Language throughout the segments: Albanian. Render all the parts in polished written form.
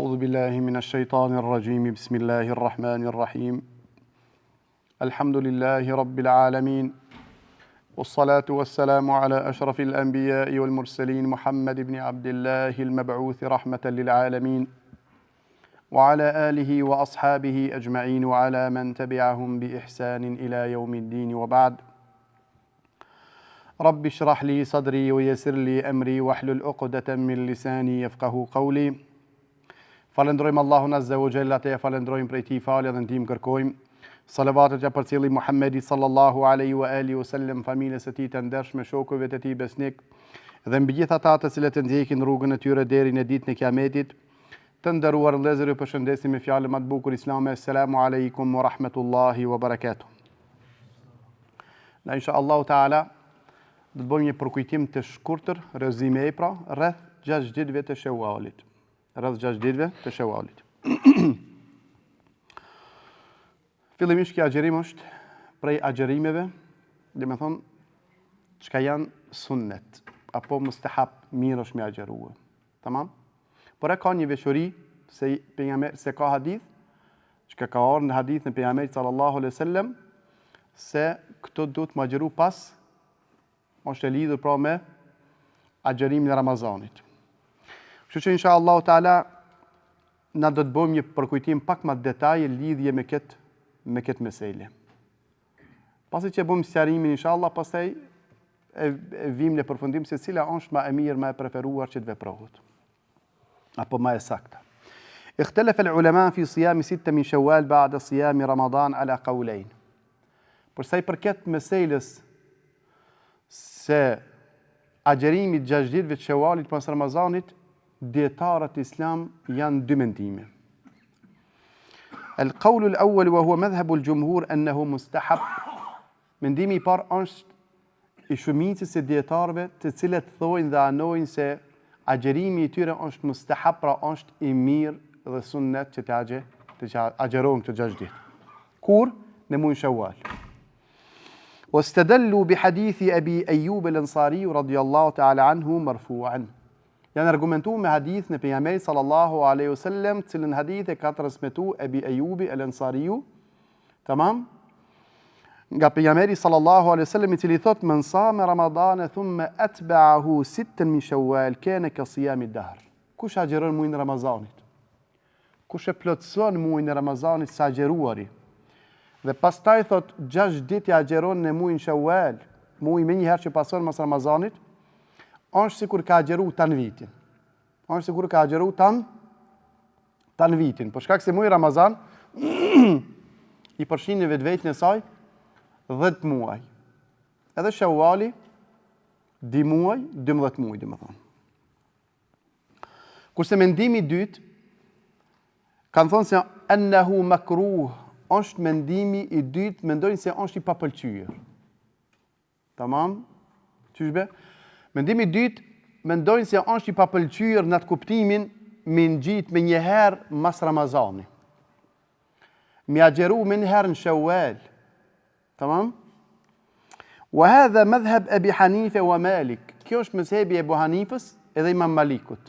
أعوذ بالله من الشيطان الرجيم بسم الله الرحمن الرحيم الحمد لله رب العالمين والصلاة والسلام على أشرف الأنبياء والمرسلين محمد بن عبد الله المبعوث رحمة للعالمين وعلى آله وأصحابه أجمعين وعلى من تبعهم بإحسان إلى يوم الدين وبعد رب اشرح لي صدري ويسر لي أمري واحلل عقدة من لساني يفقه قولي Falënderojmë Allahun Azza wa Jalla, atë e falënderojmë prej tij falje dhe ndihmë kërkojmë. Salavatet ia përcjellim Muhammedit sallallahu alaihi wa alihi wasallam, familjes së tij të ndershme, shokëve të tij besnik dhe mbi gjithë ata të cilët e ndjekin rrugën e tyre deri në ditën e Kiametit. Të nderuar vëllezër, ju përshëndesim me fjalën më të bukur islame, Esselamu alaikum wa rahmetullahi wa barakatuh. Na insha Allahu Teala do të bëjmë një përkujtim të shkurtër, rezime pra, rreth 6 ditëve të Shewalit. Rreth 6 ditëve të Shewalit. Fillimisht ky agjërim është prej agjërimeve, domethonë çka janë sunnet apo mustahab, mirë është me agjërue. Tamam? Por e ka një veçori se pejgamber se ka hadith çka ka ardhur në hadithin e pejgamberit sallallahu alaihi wasallam se këto duhet me agjëru pas është e lidhur pra me agjërimin e Ramazanit. Kështu që insha Allahu teala na do të bëjmë një përkujtim pak më detaj lidhje me këtë me këtë mesele. Pasi që e bëjmë sqarimin inshallah, pastaj e, e vim në përfundim se cila është më e mirë, më e preferuar që të veprohet. Apo më e sakta. Ikhtalafa al-ulama fi siyam sitta min Shawwal ba'da siyam Ramadan ala qawlayn. Për sa i përket meselës se agjërimit 6 ditëve të Shewalit pas Ramazanit, dijetarët islam janë dy mendime. El qawl al awwal wa huwa madhhab al jumhur annahu mustahab. Mendimi i parë është i shumicës së dijetarëve të cilët thonë dhe anojnë se agjërimi i tyre është mustahab, pra është i mirë dhe sunnet që të agje, të që agjërohen këto 6 ditë. Kur? Në muajin Shawwal. Wastadallu bi hadithi Abi Ayyub al-Ansari radiyallahu ta'ala anhu marfu'an. Janë argumentu me hadithin e pejgamberit sallallahu alaihi wasallam, cilën hadith e ka transmetu Ebi Ejubi el Ansariu, tamam? Nga pejgamberi sallallahu alaihi wasallam i cili thot men same Ramadane thumma atba'ahu sittan min Shawwal kana ka siyami dahr. Kush agjëron muajin e Ramazanit? Kush e plotëson muajin e Ramazanit së agjëruari? Dhe pastaj thot 6 ditë i agjëron në muajin Shawwal, muaji menjëherë që pason mas Ramazanit, është sikur ka agjëru tan vitin. Është sikur ka agjëru tan tan vitin. Për shkak se muaji Ramazan i përfshin në vetveten e saj 10 muaj. Edhe Shawwali 2 muaj, 12 muaj, domethënë. Kurse mendimi i dytë kanë thonë se ennehu makruh është mendimi i dytë, mendojnë se është i papëlqyer. Tamam? Qysh be? Mendimi i dytë mendojnë se është i papëlqyer në atë kuptimin me ngjit menjëherë mas Ramazani. Me agjëru menjëherë në Shawwal. Tamam? Wa hadha madhhab Abi Hanife wa Malik. Kjo është mezhebi i Ebu Hanifës edhe Imam Malikut.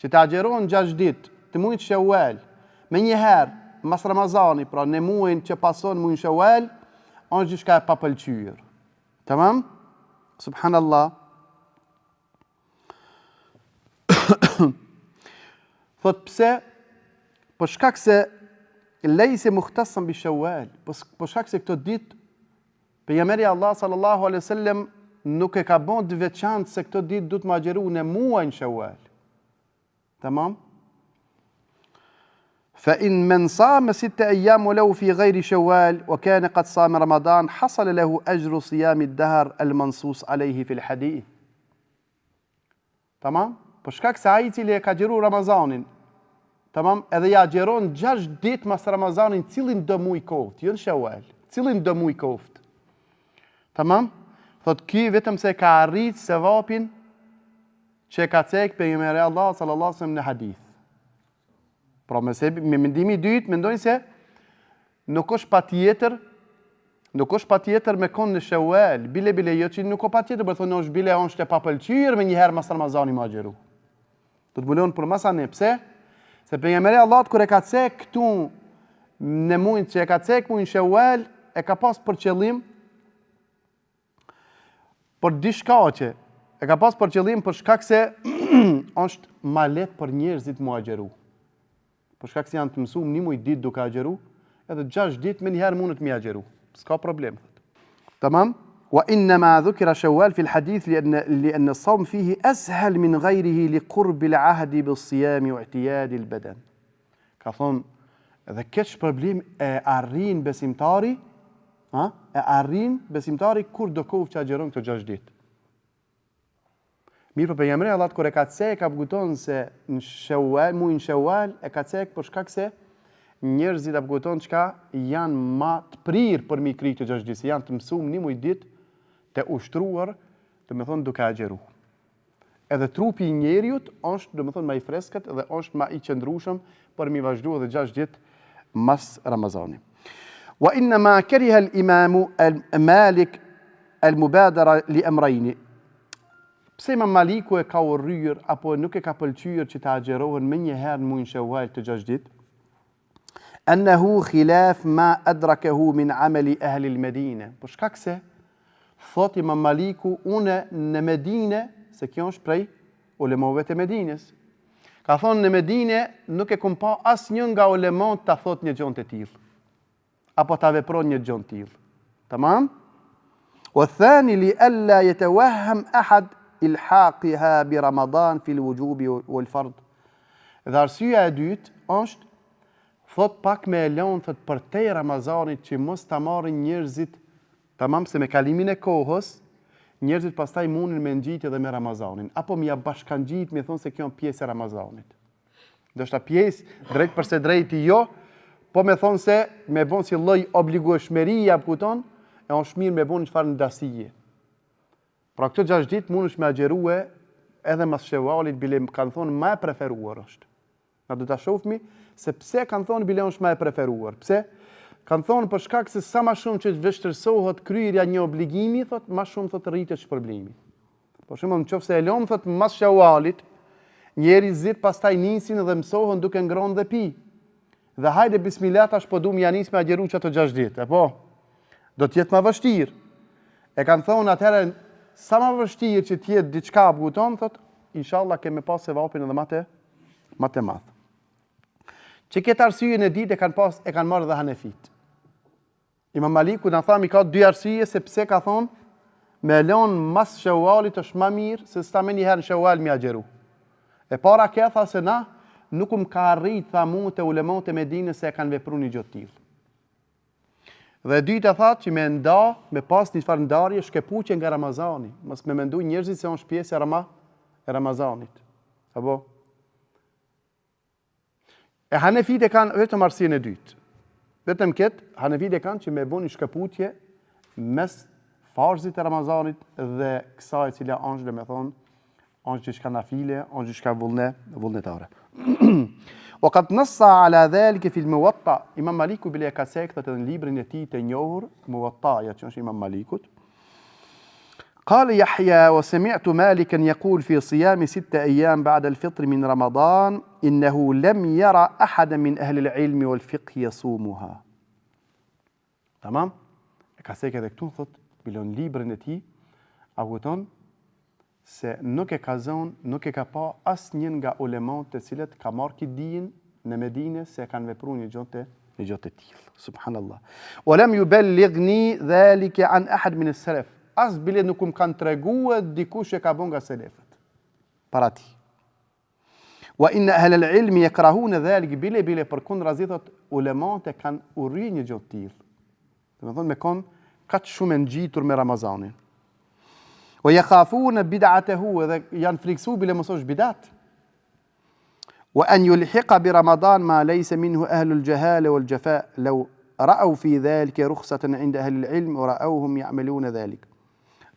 Që të agjërohen 6 ditë të muajit Shawwal, menjëherë mas Ramazani, pra në muajin që pason muajin Shawwal, është diçka e papëlqyer. Tamam? Subhanallah. Thot pse? Për shkak se lejse mukhtassan bi Shawwal, për shkak se këto ditë pejgamberi Allah sallallahu alaihi wasallam nuk e ka bën të veçantë se këto ditë duhet me agjëru në muajin Shawwal. Tamam? Fa in men sama sitta ayyam walau fi ghayri Shawwal wa kana qad sama Ramadan hasala lahu ajru siyam ad-dahr al-mansus alayhi fi al-hadith. Tamam? Për shkak se ai i cili e ka agjëru Ramazanin, tamam, edhe ja agjëron 6 ditë mas Ramazanin, cilin do muj koft, jo në Shawwal, cilin do muj koft. Tamam? Thot ky vetëm se ka arrit sevapin që e ka cek pejgamberi Allah sallallahu alaihi wasallam në hadith. Pra me, se, me mendimi i dytë mendojnë se nuk është patjetër nuk është patjetër me konë në Shawwal, bile bile jo që nuk o patjetër, por thonë është bile është e papëlqyer menjëherë mas Ramazani me agjëru. Do të mbulon për masanej, pse? Se pejgamberi i Allahut kur e ka cek këtu në mujin që e ka cek mujin Shawwal, e ka pas për qëllim për dy shkaqe. E ka pas për qëllim për shkak se është ma lehtë për njerëzit mu agjëru. Për shkak se janë të mësuar një muj ditë duke agjëru, edhe 6 ditë menjëherë mundet mi agjëru. S'ka problem. Tamam? Wa innama dhukira Shawwal fi al-hadith li anna li anna as-sawm fihi ashal min ghayrihi li qurb al-ahd bis-siyam wa i'tiyad al-badan. Ka thonë, edhe këtë shpërblim e arrin besimtari, ha? E arrin besimtari kurdo koftë që agjëron këto 6 ditë. Mirëpo pejgamberi i Allahut kur e ka cek a kupton se në Shawwal, mujin Shawwal e ka cek për shkak se njerëzit a kupton çka janë ma të prirë për mi kry këto 6 ditë, se janë të mësuar një muj ditë të ushtruar, domethonë duke agjëru. Edhe trupi i njeriut është, domethonë, ma i freskët dhe është ma i qëndrueshëm për mi vazhdu edhe 6 ditë mas Ramazanit. Wa inna ma kariha al-imam Malik al-mubadara li amrayni. Pse Imam Maliku e ka urryer apo nuk e ka pëlqyer që të agjërohen menjëherë në mujin Shawwal të 6 ditë? Annahu khilaf ma adrakahu min amali ahli al-Madina. Për shkak se thot Imam Maliku unë në Medinë, se kjo është prej ulemave të Medinës. Ka thonë në Medine nuk e kom pa asnjë nga ulemat ta thot një gjë të tillë. apo ta vepron një gjë të tillë. Tamam? Wa thani li alla yatawahham ahad ilhaqiha bi Ramadan fi al-wujub wal fard. Dhe arsyeja e dytë është thot pak me e lënë thot përtej Ramazanit që mos ta marrin njerëzit tamam se me kalimin e kohës njerëzit pastaj mundin me ngjit edhe me Ramazanin apo me ja bashkangjit me thonë se kjo është pjesë e Ramazanit. Ndoshta pjesë, drejt për se drejti jo, po me thonë se me bon si lloj obligueshmërie, a kupton, e është mirë me bon një çfarë ndasie. Pra këto 6 ditë mundesh me agjërue edhe mas shevalit, bile kanë thonë ma e preferuar është. Na do ta shofmi se pse kanë thonë bile është ma e preferuar. Pse? Kanë thonë për shkak se sa ma shumë që të vështirësohet kryerja një obligimi, thot, ma shumë thot rritet shpërblimi. Për shembull, në qoftë se e lëmë thot mas Shawwalit, njerëzit pastaj nisin dhe mësohen duke ngronë dhe pi. Dhe hajde bismillah tash po du me ja nis me agjëru qato 6 ditë, apo? Do të jetë ma vështirë. E kanë thonë atëherë sa ma vështirë që të jetë diçka a kupton, thot, inshallah ke me pas sevapin edhe ma të ma të madh. Që këtë arsye në ditë e kanë pas e kanë marrë dhe Hanefit. Imam Maliku na thamë i ka dy arsye se pse ka thonë me e lon mas Shewalit është ma mirë se sa menjëherë në Shewal me agjëru. E para ke tha se na nuk um ka arrit tha mu te ulemat e Medinës se e kanë vepru një gjë të tillë. Dhe e dyta tha që me nda, me pas një farë ndarje shkëputje nga Ramazani, mos me mendu njerëzit se është pjesë e Rama, e Ramazanit. Apo? E Hanefit e kanë vetëm arsyen e dytë. Vetëm këtë, Hanefit e kanë që me bo një shkëputje mes farzit e Ramazanit dhe kësaj e cila është domethonë, është diçka nafile, është diçka vullne, vullnetare. Wa kad nassa ala dhalike fil Muwatta, Imam Maliku bile e ka cek edhe në librin e tij të njohur, Muwattaja që është Imam Malikut, قال يحيى وسمعت مالكا يقول في صيام ستة أيام بعد الفطر من رمضان إنه لم يرى أحدا من أهل العلم والفقه يصومها Tamam? E ka cek edhe këtu, thot, bile në librin e tij, a kupton, se nuk e ka zonë, nuk e ka pa asnjë nga ulemat të cilët ka marrë këtë dijen në Medine se e kanë vepru një gjë të një gjë të tillë. Subhanallah. Wa lam yuballighni dhalika an ahad min as-salaf. As bile nuk um kanë tregue dikush e ka bon nga selefët. Para tij. Wa inna ahl al-ilm yakrahun dhalik bile bile përkundrazi thot ulemat e kanë urry një gjë të tillë. Domethonë me kon kaq shumë e ngjitur me Ramazanin. Wa yakhafun bid'atahu edhe janë friksu bile mos është bidat. Wa an yulhiqa bi Ramadan ma laysa minhu ahlu al-jahala wal jafa law ra'aw fi dhalika rukhsatan 'inda ahli al-ilm wa ra'awhum ya'malun dhalik.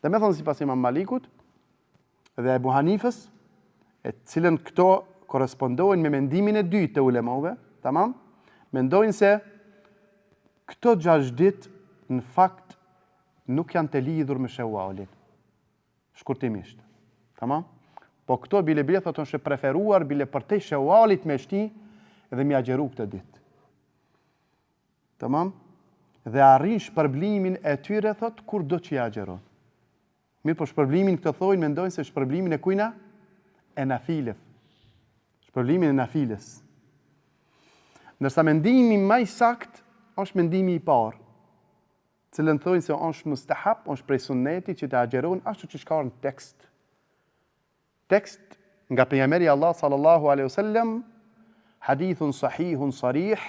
Domethonë sipas Imam Malikut, dhe Ebu Hanifës, e të cilën këto korrespondojnë me mendimin e dytë të ulemave, tamam, mendojnë se këto 6 ditë në fakt nuk janë të lidhur me Shawwalin. Shkurtimisht. Tamam? Po këto bile bile thotë është e preferuar bile përtej Shawwalit me shti. dhe mi agjëru këto ditë. Tamam? Dhe arrin shpërblimin e tyre, thot, kurdo që i agjëron. Mirëpo shpërblimin këto thojnë, mendojnë se shpërblimin e kujna? E nafiles. Shpërblimin e nafiles. Ndërsa mendimi ma i sakt është mendimi i parë, cilën thojnë se është mustahab, është prej sunnetit që të agjëron ashtu qysh ka në tekst. Tekst nga pejgamberi i Allahut sallallahu alaihi wasallam, hadithun sahihun sarih,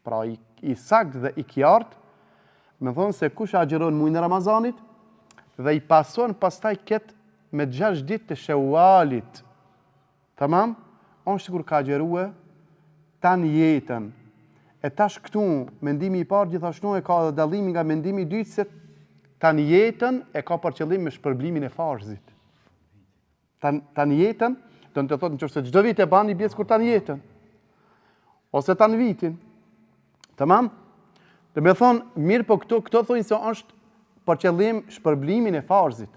pra i, i saktë dhe i qartë, me thonë se kush agjëron mujin e Ramazanit dhe i pason pastaj këtë me 6 ditë të Shewalit. Tamam? Është sikur ka agjërue tan jetën. E tash këtu mendimi i parë gjithashtu e ka edhe dallimin nga mendimi i dytë se tan jetën e ka për qëllim me shpërblimin e farzit. Tan, tan jetën, do të thotë në qoftë se çdo vit e ban i bie sikur tan jetën. Ose tan vitin. Tamam? Do me thonë, mirëpo këto, këto thonë se është për qëllim shpërblimin e farzit.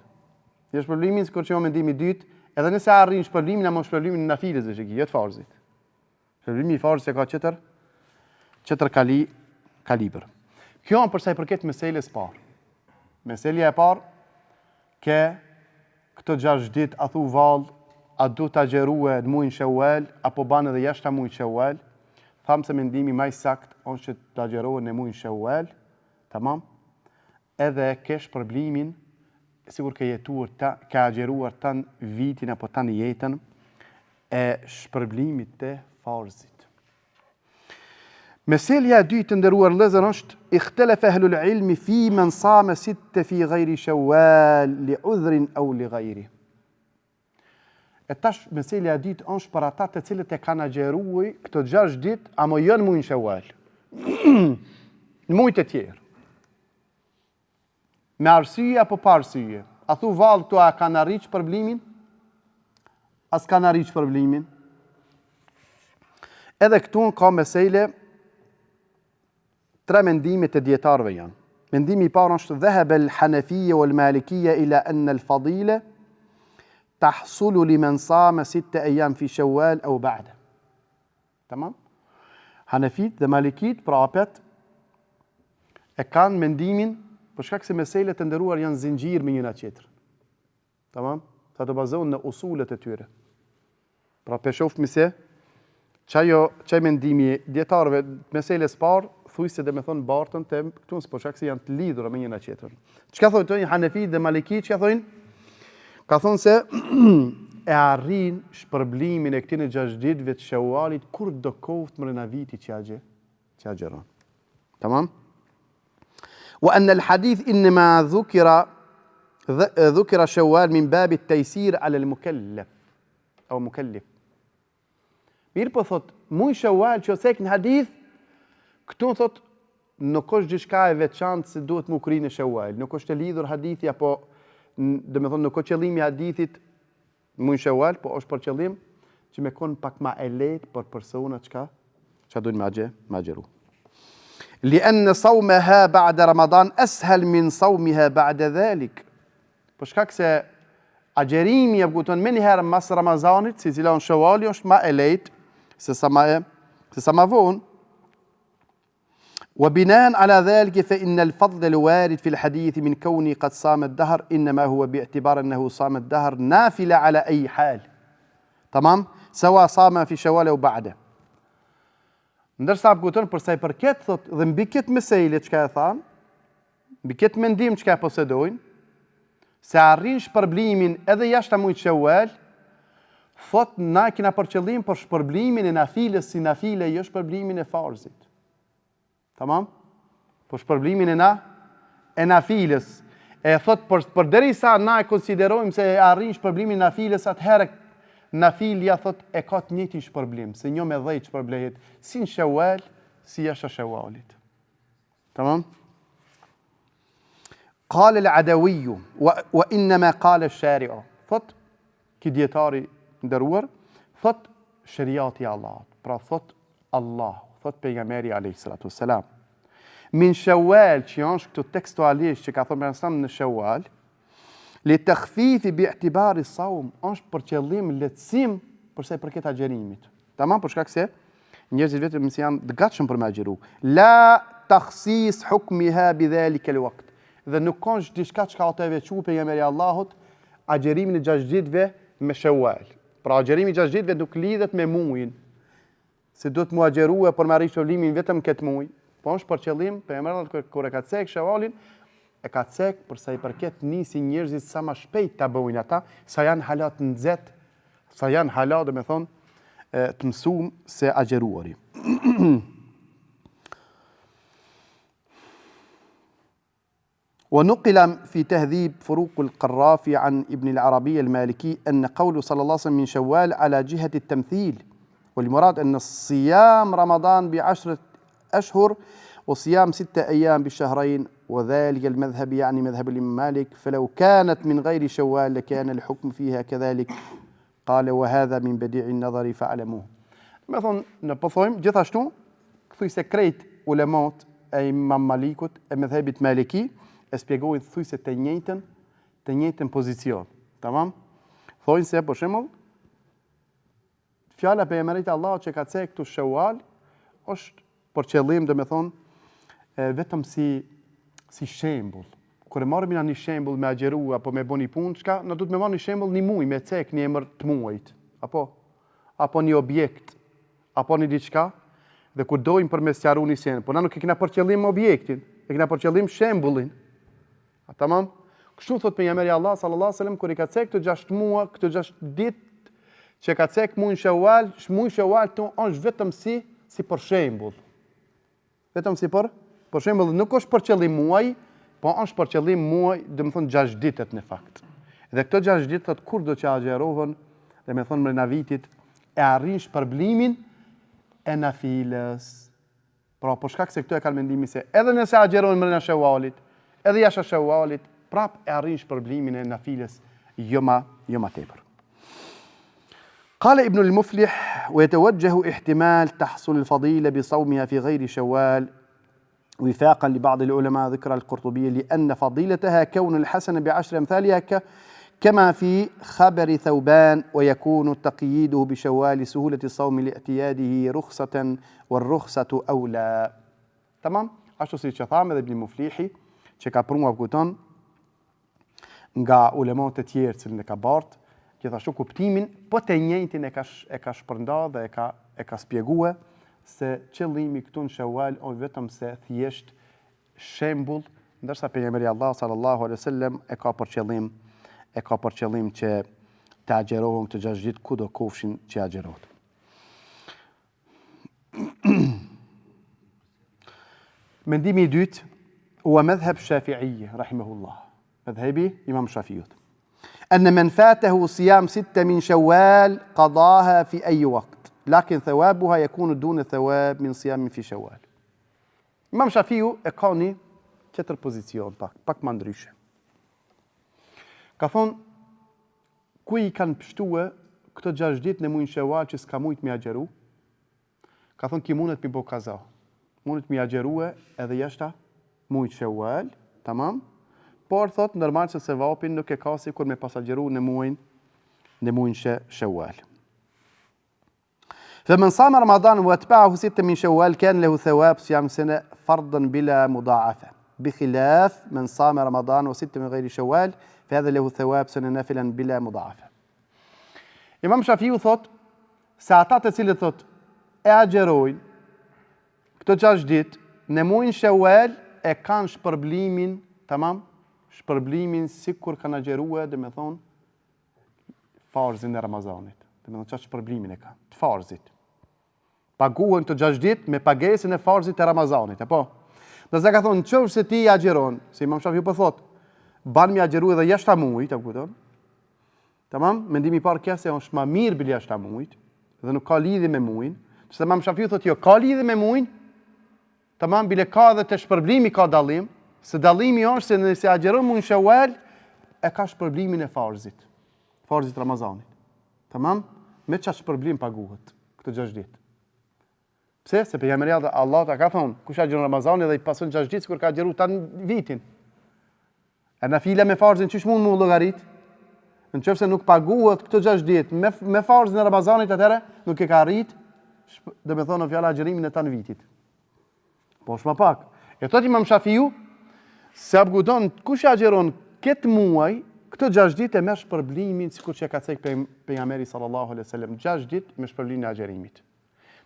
Jo shpërblimin, sikur që o mendimi i dytë, edhe nëse arrin shpërblimin, ama shpërblimin e nafiles, dhe që ki, jo të farzit. Shpërblimi i farzit e ka qetër, qetër kali, kalibër. Kjo për sa i përket meselës parë. Meselja e parë, ke këto 6 ditë, a thu vallë, a du të agjërue në mujin sheual, apo ban edhe jashtë mujit sheual, thamë se mendimi ma i sakt është që të agjërohen në mujin sheual, tamam, edhe ke shpërblimin sikur ke jetuar ta, ke agjëruar tan vitin apo tan jetën e shpërblimit të farzit. Meselja e dytë të nderuar vëllezër është ikhtalafa ahlul ilmi fi man sama sitte fi ghairi shawwal li udhrin aw li ghairi. E tash meselja e dytë është për ata të cilët e kanë agjëruar këto 6 ditë, amo jo në mujin Shawwal. Në mujt e tjerë. Me arsye apo pa arsye? A thu vallë këto a kanë arrit shpërblimin? A s'kanë arrit shpërblimin? Edhe këtu ka mesele tre mendime të dijetarëve janë. Mendimi i parë është dhehebe el hanefije wal malikije ila enne el fadile tahsulu limen same sitte ejam fi shewal eu ba'de. Tamam? Hanefit dhe Malikit, pra apet, e kanë mendimin, për shkak se meselet të nderuar janë zinxhir me njëna tjetrën. Tamam? Sa të bazohen në usulet e tyre. Pra pe shofmi se qajo, qaj mendimi dijetarëve meseles parë, thuj se dhe me thonë bartën të këtu në për shkak se janë të lidhura me njëna tjetrën. Çka thonë të Hanefit dhe Malikit, çka thonë? Ka thonë se e arrin shpërblimin e këtyne 6 ditëve të Shewalit kurdo koftë mrena vitit që agje, që agjëron. Tamam? Wa anna al-hadith inma dhukira dhukira Shawwal min bab at-taysir ala al-mukallaf aw mukallif. Mirëpo thot, muj Shawwal që cek në hadith, këtu thot nuk është diçka e veçantë se duhet mu kry në Shawwal, nuk është e lidhur hadithi apo do të thonë nuk është qëllimi i hadithit muj Shawwal, po është për qëllim që me kon pak ma e lehtë për persona çka çka dojnë me agje, me agjëru. Li anna sawmaha ba'da Ramadan ashal min sawmiha ba'da dhalik. Për shkak se agjërimi e kupton menjëherë mas Ramazanit, si cila është Shawali është ma e lehtë se sa ma e se sa ma vonë. Wa binaan ala dhalika fa inna al-fadl al-warid fi al-hadith min kawni qad sama ad-dahr inma huwa bi'tibar annahu sama ad-dahr nafila ala ay hal. Tamam? Sawa sama fi shawwal aw ba'da. Ndërsa kupton për sa i përket thot dhe mbi këtë mesele çka e than, Mbi këtë mendim çka e posedojnë, se arrin shpërblimin edhe jashtë mujit Shewwal, thot na e kena për qëllim për shpërblimin e nafiles si nafile, jo shpërblimin e farzit. Tamam? Po shpërblimin e na e nafiles. E thot për përderisa na e konsiderojmë se e arrin shpërblimin e nafiles, atëherë nafilja thot e ka të njëjtin shpërblim, se një me 10 shpërblehet si në Shewwal, si jashtë Shewwalit. Tamam? Kale l'Adawiju, wa, wa innema kale shari'u. Thot, ki dijetari nderuar, thot sheriati i Allahut. Pra thot Allah, thot pejgamberi alayhi salatu selam. Min Shawwal që është këtu tekstualisht që ka thënë pejgamberi në Shawwal, li takhfifi bi i'tibari sawm, është për qëllim lehtësim për sa i përket agjërimit. Tamam për shkak se. Njerëzit vetëm se janë të gatshëm për me agjëru. La takhsis hukmiha bi dhalika al-waqt. Dhe nuk ka diçka çka o tu e veçu pejgamberi i Allahut agjërimin e 6 ditëve me Shawwal. Pra agjërimi i 6 ditëve nuk lidhet me mujin. Se duhet mu agjërue për me arrit shpërblimin vetëm këtë muj. Po është për qëllim, pejgamberi Allahut kur, kur e ka cek Shawwalin, e ka cek për sa i përket nisi njerëzit sa ma shpejt ta bëjnë ata, sa janë hala të nxehtë, sa janë hala, domethonë, të mësum se agjëruari. ونقل في تهذيب فروق القرافي عن ابن العربي المالكي أن قوله صلى الله عليه وسلم من شوال على جهة التمثيل والمراد أن الصيام رمضان بعشرة أشهر وصيام ستة أيام بالشهرين وذلك المذهب يعني مذهب الإمام مالك فلو كانت من غير شوال لكان الحكم فيها كذلك قال وهذا من بديع النظر فاعلموه Domethonë, ne po thojmë, gjithashtu, thujse krejt ulemat e imam Malikut, e medhhebit Maliki, e spjegojnë thujse të njëjtën, të njëjtën pozicion. Tamam? Thojnë se, për shembull, fjala e pejgamberit Allahut që ka cek këtu Shawwal, është për qëllim, domethonë, vetëm si, si shembull. Kur e marrim na një shembull me agjëru apo me bo një punë, çka na duhet me marrë një shembull një muaj me cek një emër të muajit, apo apo një objekt, apo një diçka, dhe kur dojmë për me sqaru një sen, po na nuk e kena për qëllim objektin, e kena për qëllim shembullin. A tamam? Kështu thot pejgamberi Allah sallallahu alaihi wasallam kur i ka cek këto 6 muaj, këto 6 ditë që ka cek muajin Shawwal, muaji Shawwal këtu është vetëm si si për shembull. Vetëm si për për shembull nuk është për qëllim muaj, po është për qëllim muaj, domethonë 6 ditët në fakt. Dhe këto 6 ditë thot kur do që agjërohen, domethonë mrena vitit e arrin shpërblimin e nafilës. Pra, për shkak se këto e kanë mendimin se edhe nëse agjërojnë mrena Shevalit, edhe jashtë Shevalit, prap e arrin shpërblimin e nafiles jo ma, jo ma tepër. قال ابن المفلح ويتوجه احتمال تحصل الفضيلة بصومها في غير شوال وفاقا لبعض العلماء ذكر القرطبي لأن فضيلتها كون الحسنة بعشر أمثالها كما في خبر ثوبان ويكون تقييده بشوال سهولة الصوم لاعتياده رخصة والرخصة أولى Tamam, ashtu siç e thamë edhe Ibn Muflihi, që ka pru a kupton nga ulemat e tjerë cilën e ka bart, gjithashtu kuptimin po të njëjtin e ka e ka shpërnda dhe e ka e ka spjegue se qëllimi këtu në Shawwal o vetëm se thjesht shembull, ndërsa pejgamberi Allah sallallahu alaihi wasallam e ka për qëllim e ka për qëllim që të agjërohen këto 6 ditë kudo kofshin që agjërohet. Mendimi i dytë, ua medhheb Shafi'i, rahimahullah. Medhhebi Imam Shafiut. Enne men fatehu sijam sitte min shawal, qadaha fi eji wakt. Lakin thawabuha jekunu dune thawab min sijamin fi shawal. Imam Shafiu e ka një tjetër pozicion pak, pak ma ndryshe. Ka thonë, Ku i kanë pshtue këto gjashtë ditë në mujin Shewal që s'ka mujt mi agjeru? Ka thonë ki mundet mi bo kaza. Mundet mi agjerue edhe jashta mujit Shewal, tamam? Por thot normal se sevapin nuk e ka sikur me pas agjeru në muajin në mujin she, Shewal. Fe men sama Ramadan wa atba'ahu sitte min Shawwal kan lahu thawab siyam sene fardan bila mudaafa. Bi khilaf men sama Ramadan wa sitte min ghairi Shawwal fa hadha lahu thawab sene nafilan bila mudaafa. Imam Shafiu thot se ata të cilët thot e agjerojnë këto 6 ditë në muajin Shawwal e kanë shpërblimin, tamam, shpërblimin sikur kanë agjërue, domethonë farzin e Ramazanit. Domethonë qat shpërblimin e ka, të farzit. Paguhen këto 6 ditë me pagesën e farzit të Ramazanit, apo? Ndërsa ka thonë, qoftë se ti i agjeron, se Imam Shafiu po thotë, ban mi agjeru edhe jashta mujit, a kupton? Tamam, mendimi i parë kja se është ma mirë bile jashta mujit, dhe nuk ka lidhje me mujin, se Imam Shafiu thotë, jo, ka lidhje me mujin, Tamam bile ka edhe te shpërblimi ka dallim, se dallimi është se nëse agjeron mujin Shawwal e ka shpërblimin e farzit, farzit Ramazanit. Tamam, me qat shpërblim paguhet këto 6 ditë. Pse? Se pejgamberi Allahut ka thonë, kush agjeron Ramazanin dhe i pason 6 ditë sikur ka agjeru tan vitin. E nafila me farzin qysh mund mu llogarit? Në qoftë se nuk paguhet këto 6 ditë me, me farzin e Ramazanit atëherë nuk e ka arrit. domethonë fjala agjërimin e tanë vitit. Po është ma pak. E thot Imam Shafiu, se a kupton, kush e agjëron këtë muaj, këto 6 ditë e merr shpërblimin sikur që e ka cek pejgamberi sallallahu alaihi wasallam, 6 ditë me shpërblimin e agjërimit.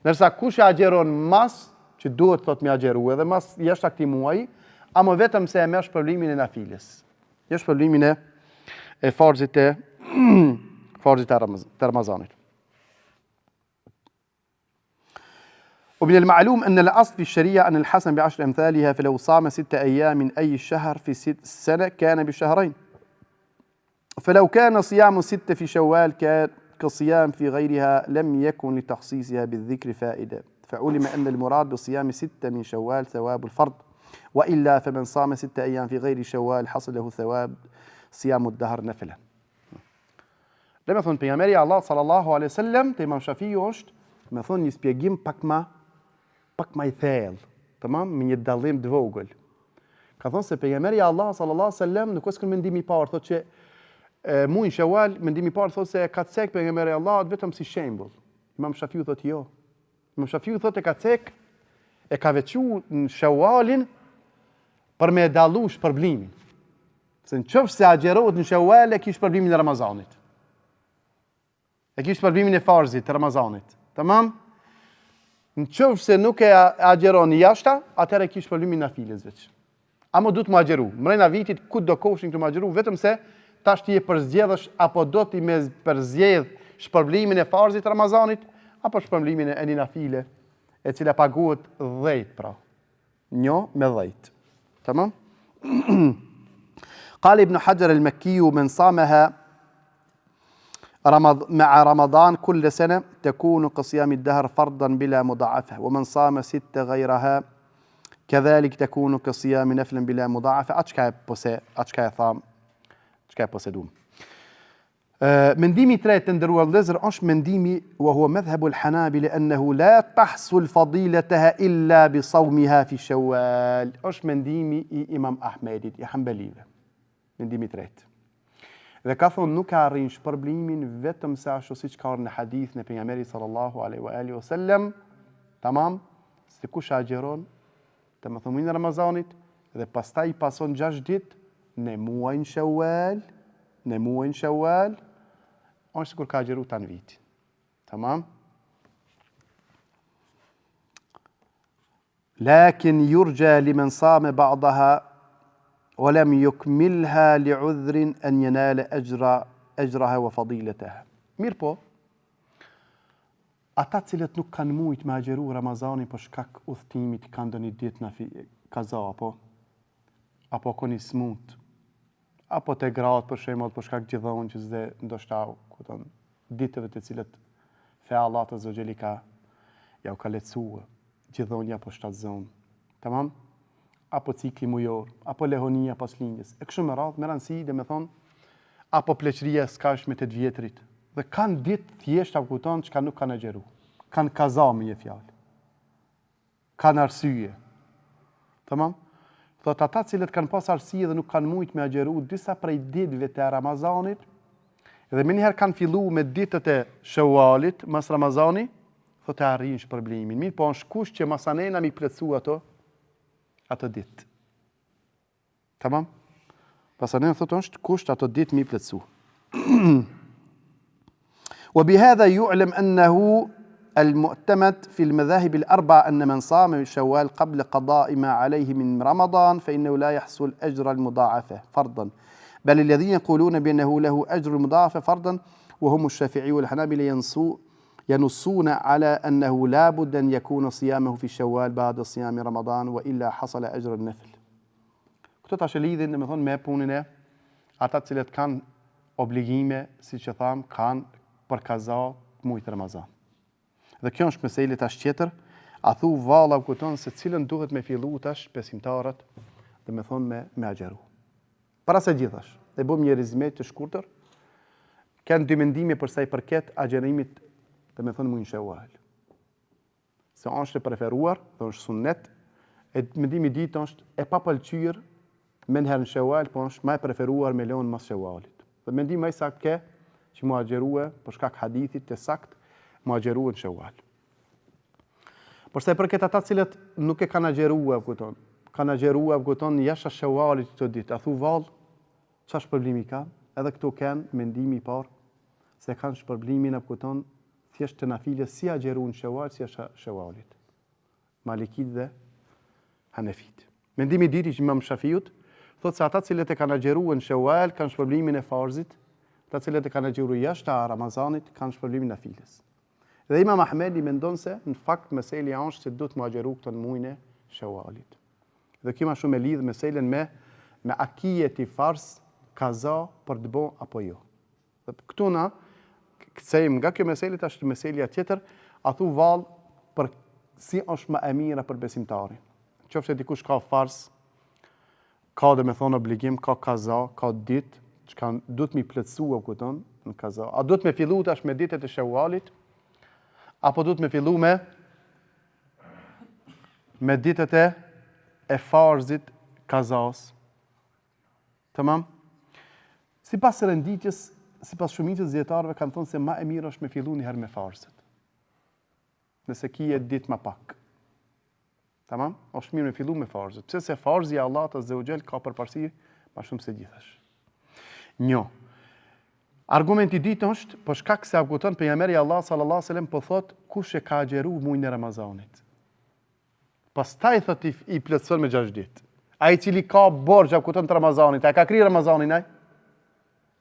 Ndërsa kush e agjëron mas, që duhet thot me agjëru edhe mas jashtë këtij muaji, ama vetëm se e merr shpërblimin e nafiles. Jo shpërblimin e e farzit të farzit të Ramazanit. ومن المعلوم أن الأصل في الشريعة أن الحسن بعشر أمثالها فلو صام ستة أيام من أي شهر في ست سنة كان بشهرين فلو كان صيام ستة في شوال كان كصيام في غيرها لم يكن لتخصيصها بالذكر فائدة فعلم أن المراد بصيام ستة من شوال ثواب الفرض وإلا فمن صام ستة أيام في غير شوال حصل له ثواب صيام الدهر نفلة Domethonë, pejgamberi i Allahut sallallahu alaihi wasallam te Imam Shafiu është, domethonë një shpjegim pak ma pak ma i thellë, tamam, me një dallim të vogël. Ka thonë se pejgamberi i Allahut sallallahu alaihi wasallam nuk është mendimi i parë, thotë që e, mujin Shawwal, mendimi i parë thotë se e ka cek pejgamberi i Allahut vetëm si shembull. Imam Shafiu thotë jo. Imam Shafiu thotë e ka cek e ka veçu në Shawwalin për me e dallu shpërblimin. Se në qoftë se agjerohet në Shawwal e ki shpërblimin e Ramazanit. E ki shpërblimin e farzit të Ramazanit. Tamam? Në qoftë se nuk e agjeron jashta, atëherë e ki shpërblimin e nafiles veç. Amo duhet me agjeru. Mrena vitit, kudo kofshin këtu me agjeru, vetëm se tash ti e përzgjedhësh, apo do ti me përzgjedh shpërblimin e farzit të Ramazanit, apo shpërblimin e një nafile, e cila paguhet 10 pra. Një me 10. Tamam? قال ابن حجر المكي من صامها رمض مع رمضان كل سنة تكون كصيام الدهر فرضا بلا مضاعفة ومن صام ست غيرها كذلك تكون كصيام نفل بلا مضاعفة Atë çka e pose, atë çka e tham, çka e posedum. Mendimi i tretë të nderuar vëllezër është mendimi wa huwa madhhabu al-hanabila annahu la tahsul fadilataha illa bi sawmiha fi shawwal. Është mendimi i Imam Ahmedit, i Hanbelive. Mendimi i tretë. Dhe ka thonë nuk e arrin shpërblimin vetëm se ashtu siç ka ardhur në hadithin e pejgamberit sallallahu alaihi wa alihi wasallam, tamam, se kush agjëron domethënë muajin e Ramazanit dhe pastaj i pason 6 ditë në muajin Shawwal, në muajin Shawwal, është sikur ka agjëru tanë vitin. Tamam? Lakin yurja liman sama ba'daha wa lam yukmilha li'udhrin an yanala ajra ajraha wa fadilataha. Mirëpo, Ata të cilët nuk kanë mujt me agjëru Ramazanin për shkak udhëtimit kanë ndonjë ditë në fi, kaza apo apo kon i smut apo te gratë për shembull për shkak gjidhënjes dhe ndoshta kupton ditëve të cilat feja Allahut azze ve xhel i ka ja u ka lehtësue gjidhënia apo shtatzënë tamam apo cikli mujor, apo lehonia pas lindjes, e kështu me radhë, me rëndësi, domethonë, apo pleqëria e skajshme të të vjetrit. Dhe kanë ditë thjesht a kupton çka nuk kanë agjëru. Kanë kaza me një fjalë. Kanë arsye. Tamam? Thot ata cilët kanë pas arsye dhe nuk kanë mujt me agjëru disa prej ditëve të Ramazanit, dhe menjëherë kanë fillu me ditët e Shewalit, mas Ramazani, Thotë e arrijnë shpërblimin. Mirëpo është kusht që masanena mi plotësu ato, ato ditë. Tamam? Masanena thotë është kusht ato ditë mi plotësu. Wa bihadha ju'lem ennehu المعتمد في المذاهب الأربعة أن من صام شوال قبل قضاء ما عليه من رمضان فإنه لا يحصل أجر المضاعفة فرضا بل الذين يقولون بأنه له أجر المضاعفة فرضا وهم الشافعي والحنابلة ينصو ينصون على أنه لا بد أن يكون صيامه في شوال بعد صيام رمضان وإلا حصل أجر النفل. Këto tash e lidhin, domethonë, me punën e ata të cilët kanë obligime, siç e thamë, kanë për kaza të mujit Ramazan. Dhe kjo është mesele tash tjetër, a thu valla kupton se cilën duhet me fillu tash besimtarët, domethonë me, me agjëru. Para se gjithash, e bëjmë një rezime të shkurtër, kanë dy mendime për sa i përket agjërimit, domethonë mujin Shawwal. Se është e preferuar dhe është sunnet, e mendimi i dytë është e papëlqyer menjëherë në Shawwal, po është më e preferuar me lënë mas Shawwalit. Dhe mendimi më i saktë ke që mu agjërue për shkak hadithit të saktë, mu agjërue në Shawwal. Por sa i përket ata të cilët nuk e kanë agjërua, kupton, kanë agjërua, kupton, jashtë Shewalit këto ditë, a thu vallë, çfarë shpërblimi kanë? Edhe këto kanë mendimi i parë se kanë shpërblimin, a kupton, thjesht të nafiles si agjëruan Shewal si jashtë Shewalit. Malikit dhe Hanefit. Mendimi i dytë i Imam Shafiut thotë se ata të cilët e kanë agjëruar në Shewal kanë shpërblimin e farzit, ata të cilët e kanë agjëruar jashtë Ramazanit kanë shpërblimin e nafiles. Dhe Imam Ahmedi mendon se në fakt meselja është se duhet me agjëru këto në mujin e Shewalit. Dhe kjo ma shumë e lidh meselen me me a kije ti farz kaza për të bo apo jo. Dhe këtu na kthehemi nga kjo mesele tash te meselja tjetër, a thu vallë për si është më e mira për besimtarin. Qoftë dikush ka farz Ka domethonë obligim, ka kaza, ka ditë, çka duhet mi plotësu, a kupton, në kaza. A duhet me fillu tash me ditët e shewalit, apo duhet me fillu me me ditët e e farzit kazas. Tamam? Sipas renditjes, sipas shumicës dijetarëve kanë thonë se ma e mirë është me fillu një herë me farzet. Nëse kije ditë ma pak. Tamam? Është mirë me fillu me farzet. Pse se farzi i Allahut azze ue xhel ka përparësi ma shumë se gjithash. Një. Argumenti i dytë është, për shkak se a kupton pejgamberi i Allahut sallallahu alaihi wasallam po thot kush e ka agjëru mujin e Ramazanit. Pastaj thot i, i plotëson me 6 ditë. Ai i cili ka borxh a kupton të Ramazanit, a ka kry Ramazanin ai?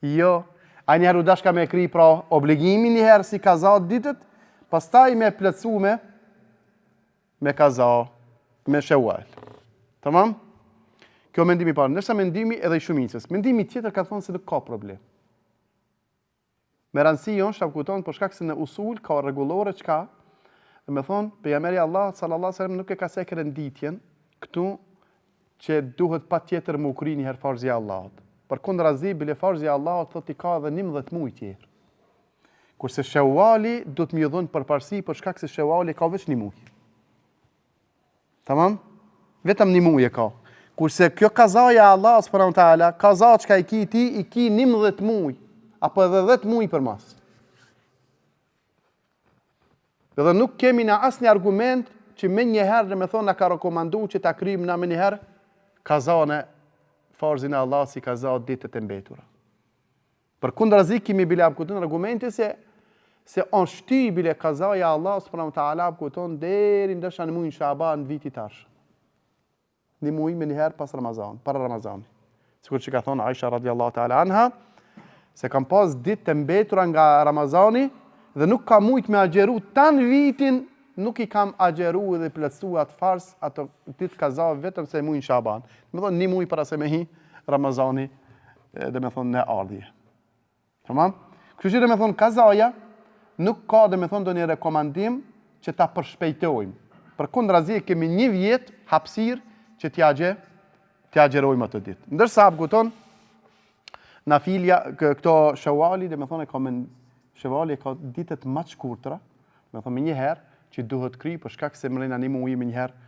Jo, ai njëherë u dashka me kry pra obligimin njëherë si kaza ditët, pastaj me plotësu me me kaza, me sheual. Tamam? Kjo mendimi i parë, ndërsa mendimi edhe i shumicës. Mendimi tjetër ka thonë se nuk ka problem. Me rëndësi është, a kupton, për shkak se në usul ka rregullore çka, domethonë, pejgamberi i Allahut sallallahu alaihi wasallam nuk e ka cek renditjen këtu që duhet patjetër me u kry një herë farzi i Allahut. Përkundrazi, bile farzi i Allahut thotë i ka edhe 11 muaj tjerë. Kurse Sheuali duhet me ju dhënë përparësi për shkak se Sheuali ka veç një muaj. Tamam? Vetëm një muaj e ka. Kurse kjo kazaja e Allahut subhanahu wa taala, kaza çka i ki ti, i ki 11 muaj apo edhe 10 muaj përmas. Dhe nuk kemi na asnjë argument që menjëherë domethonë na ka rekomandu që ta kryjmë na menjëherë kazanë farzin e Allahut si kaza ditët e mbetura. Përkundrazi kemi bile a kupton argumente se se është shty bile kazaja e Allahut subhanahu wa taala a kupton deri ndoshta në muajin Shaban të vitit ardhshëm. Një muaj menjëherë pas Ramazan, para Ramazanit. Sikur që ka thonë Aisha radiallahu ta'ala anha, se kam pas ditë të mbetura nga Ramazani dhe nuk kam mujt me agjeru tan vitin, nuk i kam agjeru dhe plotësu atë farz, ato ditë kaza vetëm se mujin Shaban. Domethonë një muaj para se me hi Ramazani domethonë në ardhje. Tamam? Kështu që domethonë kazaja nuk ka domethonë ndonjë rekomandim që ta përshpejtojmë. Përkundrazi e kemi një vjet hapësirë që t'ia gje, t'ia agjerojmë ato ditë. Ndërsa a kupton nafilja këto sheuali domethonë e ka men sheuali e ka ditët më të shkurtra, domethonë menjëherë që duhet kry për shkak se mrena një muaji menjëherë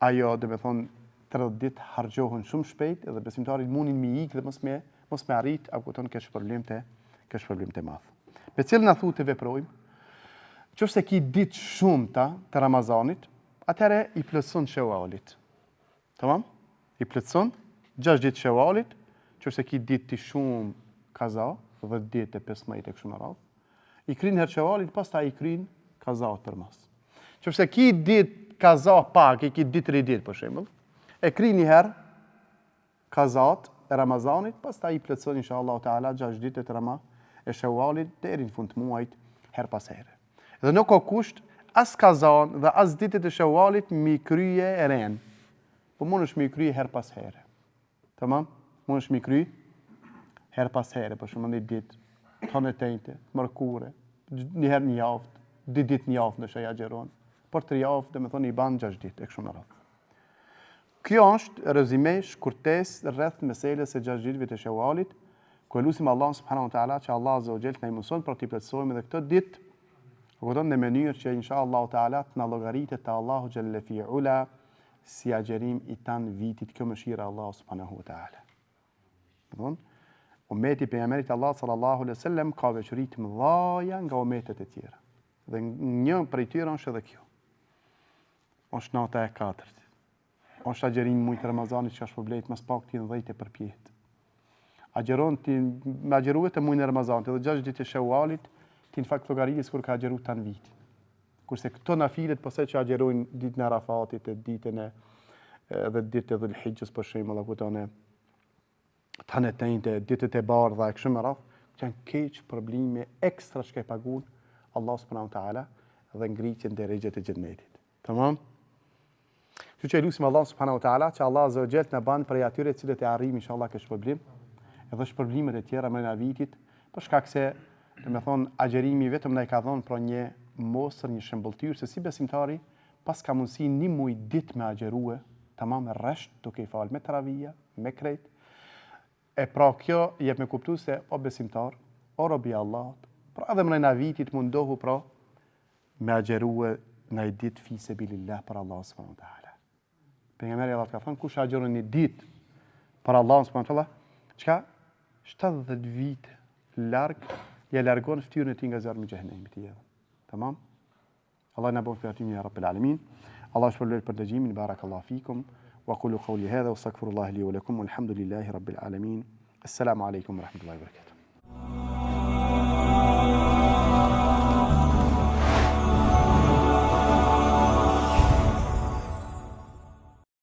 Ajo, domethonë, 30 ditë harxhohen shumë shpejt dhe besimtarit mundin me i ikë dhe mos me mos me arrit, a kupton këtë shpërblim të këtë shpërblim të madh. Me cilën a thu të veprojmë? Qoftë se ki ditë shumta të Ramazanit, atëherë i plotëson Shewalit. Tamam? I plotëson 6 ditë Shewalit, qoftë se ki ditë ti shumë kaza, 10 ditë e 15 e kështu me radhë. I kryn herë Shewalit, pastaj i kryn kazat përmas. Qoftë se ki ditë kaza pak, i ki ditë tri ditë për shembull, e kryn një herë kazat e Ramazanit, pastaj i plotëson inshallah teala 6 ditët e Rama e Shewalit deri në fund të muajit herë pas here. Dhe nuk ka kusht as kazan dhe as ditët e Shewalit mi krye ren. Po mundesh mi krye herë pas here. Tamam? Mundesh mi kry herë pas here, për shembull një ditë, të hënë e t'enjte, të mërkure, një herë një javë, dy ditë një javë nëse i agjëron, për tri javë, domethonë i ban 6 ditë e kështu me radhë. Kjo është rezime shkurtesë rreth meselës së 6 ditëve të Shewalit, ku e lusim Allahun subhanahu wa taala që Allah azza wa jall të na i mundson pra t'i plotësojmë edhe këto ditë, kupton në mënyrë që inshallah taala të na llogaritet te Allahu xhelle fi ula si agjërim i tan vitit kjo mëshira e Allahut subhanahu wa taala. Domthon, umeti i pejgamberit të Allahut sallallahu alaihi wasallam ka veçori të mëdha nga umetet e tjera. Dhe një prej tyre është edhe kjo. Është nata e katërt. Është agjërimi i mujit të Ramazanit që është shpërblejt ma s'pakti në 10 e përpjetë. Agjëron ti me agjëru vetëm mujin e Ramazanit edhe 6 ditë të Shewalit, ti në fakt llogaritet sikur ke agjëru tan vitin. Kurse këto nafilet pastaj që agjërojnë ditën e Arafatit e ditën e edhe ditët e Dhul-Hixhes për shembull, apo tonë të hënë të enjte, ditët e bardha e kështu me radhë, që janë krejt shpërblime ekstra që e pagun Allah subhanahu wa taala dhe ngritjen derexhet e xhennetit. Tamam? Kështu që e lusim Allah subhanahu wa taala që Allah azza wa jall të na ban prej atyre të cilët e arrijmë inshallah këtë shpërblim, edhe shpërblimet e tjera mrena vitit, për shkak se, domethonë, agjërimi vetëm na i ka dhënë pra një mostër, një shëmbëlltyrë se si besimtari paska mundësi një muj ditë me agjërue, tamam rresht duke i falë me teravia, me krejt. E pra kjo jep me kuptu se o besimtar, o robi i Allahut, pra edhe mrena vitit mundohu pra me agjërue naj ditë fi sebilillah për Allah subhanahu wa taala. Pejgamberi i Allahut ka thënë kush agjëron një ditë për Allah subhanahu wa taala, çka 70 vite larg ja largon fytyrën e tij nga zjarmi i xhehenemit i hedhën. Tamam? Allah na bëftë prej atyre ya Rabbil Alamin. Allah ju shpërbleftë për dëgjimin. Barakallahu fikum. Wa qulu qawli hadha wa astaghfirullah li wa lakum walhamdulillahi rabbil alamin. Assalamu alaikum wa rahmatullahi wa barakatuh.